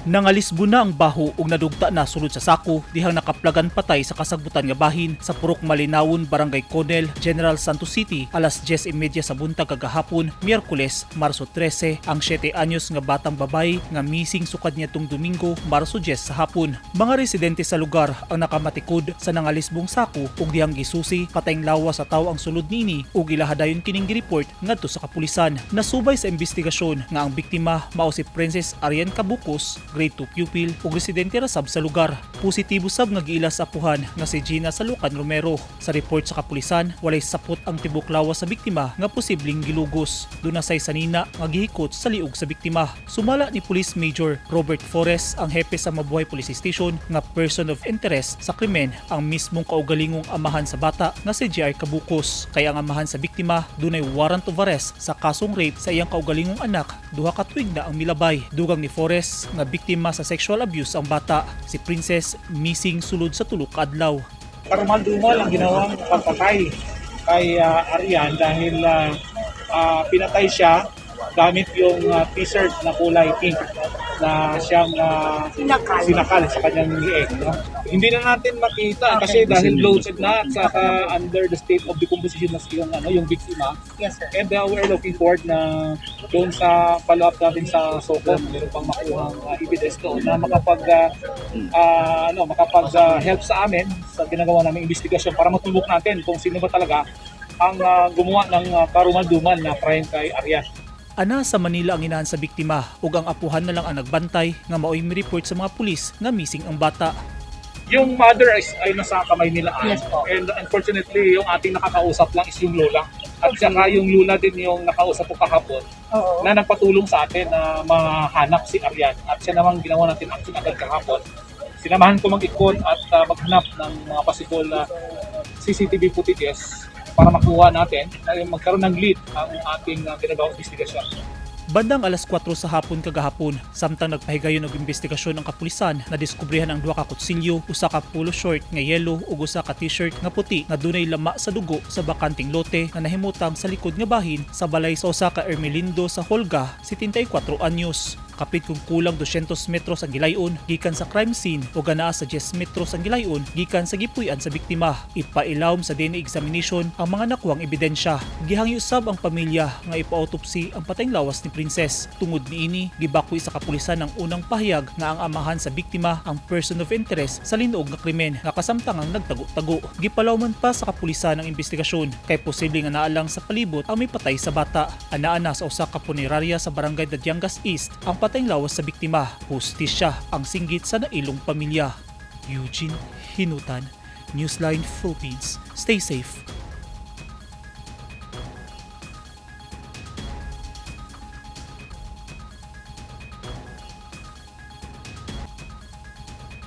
Nangalisbo na ang baho ug nadugta na sulod sa sako dihang nakaplagan patay sa kasagbutan nga bahin sa Purok Malinawon, Barangay Conel, General Santos City, alas 10:30 sa buntag kagahapon, Miyerkules, Marso 13, ang 7 anyos nga batang babae nga missing sukad niadtong Domingo, Marso 10 sa hapon. Mga residente sa lugar ang nakamatikod sa nangalisbong sako ug dihang gisusi patayng lawas sa tawo ang sulod niini ug ilahadayon kining gireport ngadto sa kapulisan. Nasubay sa investigasyon nga ang biktima mao si Princess Arian Cabucos, grade 2 pupil ug residente ra sab sa lugar. Positibo sab nga giila sa apuhan nga si Gina Salucan Romero. Sa report sa kapulisan, walay sapot ang tibok lawas sa biktima nga posibleng gilugos. Duna say sanina nga gihikot sa liog sa biktima. Sumala ni Police Major Robert Forest, ang hepe sa Mabuhay Police Station, nga person of interest sa krimen ang mismong kaugalingong amahan sa bata nga si JR Cabucos. Kay ang amahan sa biktima dunay warrant of arrest sa kasong rape sa iyang kaugalingong anak 2 ka tuig na ang milabay. Dugang ni Forest nga biktima sa sexual abuse ang bata. Si Princess missing sulod sa 3 ka adlaw. Karumal-dumal ang ginawang pagpatay kay Arian dahil pinatay siya gamit yung t-shirt na kulay pink na siyang Sinakal. Sinakal sa kanyang lieg. No? Hindi na natin makita kasi dahil bloated na at saka under the state of decomposition na yung, ano, yung biktima. Yes, sir. And we're looking forward na doon sa follow-up natin sa SOCOM, meron pang makuhang evidence doon na makapag ano, makapag help sa amin sa ginagawa naming investigasyon para matubok natin kung sino ba talaga ang gumawa ng karumal-dumal na crime kay Arian. Ana sa Manila ang inahan sa biktima ug ang apuhan na lang ang nagbantay nga mao'y mi-report sa mga pulis nga missing ang bata. Yung mother ay nasa kamay nila. Yes po. And unfortunately, yung ating nakakausap lang is yung lola. At saka yung lola din yung nakausap ko kahapon na nagpatulong sa atin na mahanap si Arian. At siya namang ginawa natin action agad kahapon. Sinamahan ko mag-ikot at maghanap ng mga possible CCTV footages para makuha natin na magkaroon ng lead ang ating ginagawang investigasyon. Bandang alas 4 sa hapon kagahapon, samtang nagpahigayon og investigasyon ang kapulisan, nadiskubrihan ang duha ka kutsilyo, usa ka polo short nga yellow ug usa ka t-shirt nga puti nga dunay lama sa dugo sa bakanting lote nga nahimutang sa likod nga bahin sa balay sa usa ka Ermelindo sa Holga, 74 anyos. Kapit kung kulang 200 metros ang gilayon gikan sa crime scene o anaa sa 10 metros ang gilayon gikan sa gipuy-an sa biktima. Ipailawom sa DNA examination ang mga nakuhang ebidensya. Gihangyo sab ang pamilya nga ipa-autopsy ang patayng lawas ni Princess. Tungod niini, gibakwi sa kapulisan ang unang pahayag nga ang amahan sa biktima ang person of interest sa linuog nga krimen nga kasamtangang nagtago-tago. Gipalawman pa sa kapulisan ang investigasyon kay posible nga naa lang sa palibot ang may patay sa bata. Anaa na sa usa ka punerarya sa Barangay Dadiangas East ang patayng lawas sa biktima. Hustisya ang singgit sa nailong pamilya. Eugene Hinutan, Newsline Philippines. Stay safe.